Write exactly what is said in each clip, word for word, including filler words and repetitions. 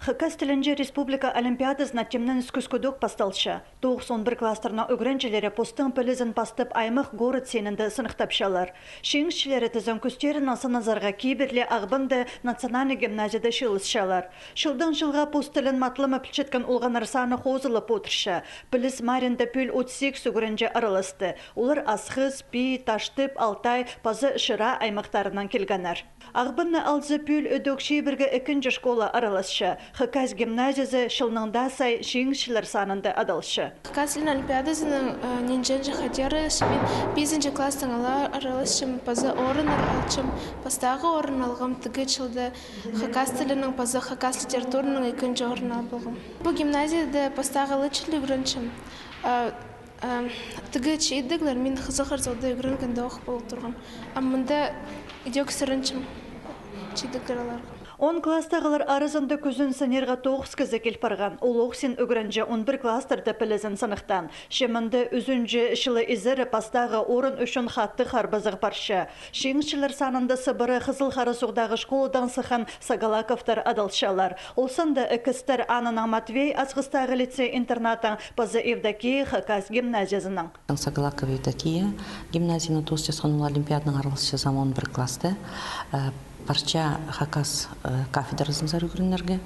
Хакас тілінҷе республика олимпиадазына тимненіс кӱскӱдӧк пасталча. Тоғыс-он пір класстарның ӱгренҷілері постың пілізін пастап аймах, город синінде сыныхтапчалар. Чиңісчілері тізең кӱстерінең сыназарға кибірле Ағбанда национальный гимназияда чыылысчалар. Чылдаң чылға пос тілін матлама пілчеткен олғаннар саны хозылып одырча. Піліс маарында пӱӱл отыс сигіс ӱгренҷі араласты. Олар Асхыс, Пии, Таштып, Алтай паза Шира аймахтарынаң килгеннер. Ағбанны алза, пӱӱл ідӧк чибірге ікінҷі школа араласча. Хакас гимназиязы чылның даа сай чиңісчілер санында адалча. Хакас тілінің олимпиадазының, э, нинҷе-нинҷе хатиры, мин пизінҷі класстаң ала араласчам, паза орыннар алчам. Пастағы орын алғам тігі чылда хакас тілінің паза хакас литератураның ікінҷі орын алып алғам. Пу гимназияда пастағы ла чыл ӱгренчем. А, Ам, тігі чидіглер мин Хызыл Харзыхта ӱгренгенде ох полып турған. Ам мында идӧк сіренчем чидіглер аларға. Он класстағылар аразында кӱзін сынирға тоғыс кізі кил парған. Ол ох син ӱгренҷі он пір класстарда пілізін сыныхтаан. Че мында ӱзінҷі чылы изері пастағы орын ӱчӱн хатығ харбазығ парча. Чиңісчілер санында сыбыра Хызыл Харзыхтағы школадаң сыххан Сагалаковтар адалчалар. Ол санда Экістер Аннаның Матвей Асхыстағы лицей-интернатаң паза Евдокия хакас гимназиязының. Сагалакова Евдокия гимназияны тоосчатхан, ол олимпиаданаң араласча сам он пір класста. Э, парча хакас, э, кафедразынзар ӱгренерге.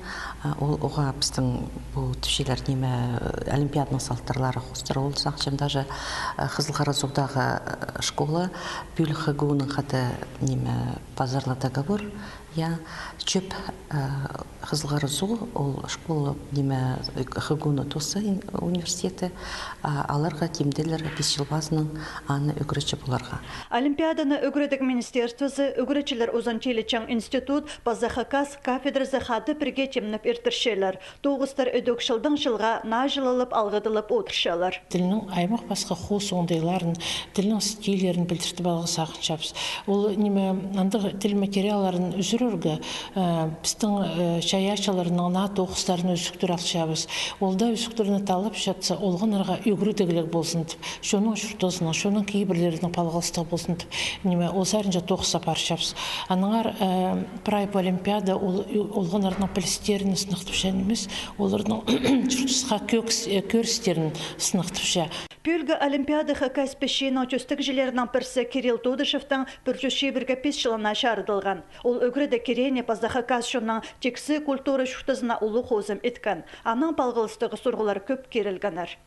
Э, ол оға пістің пу тіпчелер ниме, э, олимпиаданың салтарлары хоостыра. Ол сағынчам, даже, э, Хызыл Харзыхтағы, э, школа пӱӱл ХГУ-ның хада ниме, пазарлығ договор. Я, чӧп, э, Хызыл Харзых, ол школа, ниме, ХГУ-ны тоосса, ин-, университеті, а, аларға тимделер пис чыл пазынаң аны ӱгретчі поларға. Олимпиаданы ӱгредіг министерствозы, ӱгретчілер узын тилічең институт паза хакас кафедразы хада пірге тимнеп иртірчелер. Тоғыстар ідӧк чылдаң чылға наҷылалып, алғыдылып одырчалар. Тілнің аймах пасха хоос оңдайларын, тілнің стильлерін пілдіртіп аларға сағынчабыс. Ол, ниме, андағ тіл материалларын ӱзӱрерге, э, пістің, э, чайаачыларның наа тоғыстарын ӱзӱктер алчабыс. Ол даа ӱзӱктерні таллапчатса, олғаннарға ӱгредігліг ползын тіп, чонның чуртазынаң, чонның кибірлерінең палғалыстығ ползын тіп, ниме, ол саринҷа тоғыс апарчабыс. Аннаңар, э, прай пу олимпиада ол, олғаннарның пілістерін сынахтапча нимес, оларның чуртасха кӧкс-, э, кӧрістерін сынахтапча. Пӱӱлгі олимпиада хакас пічиинің тӧстегҷілерінің пірсі Кирилл Тодышевтің пір чӱс чибіргі пис чылына чарыдылған. Ол ӱгредіг кирегіне паза хакас чонның тиксі культура чуртазына улуғ хозым иткен. Анаң палғалыстығ сурығлар кӧп кирілгеннер.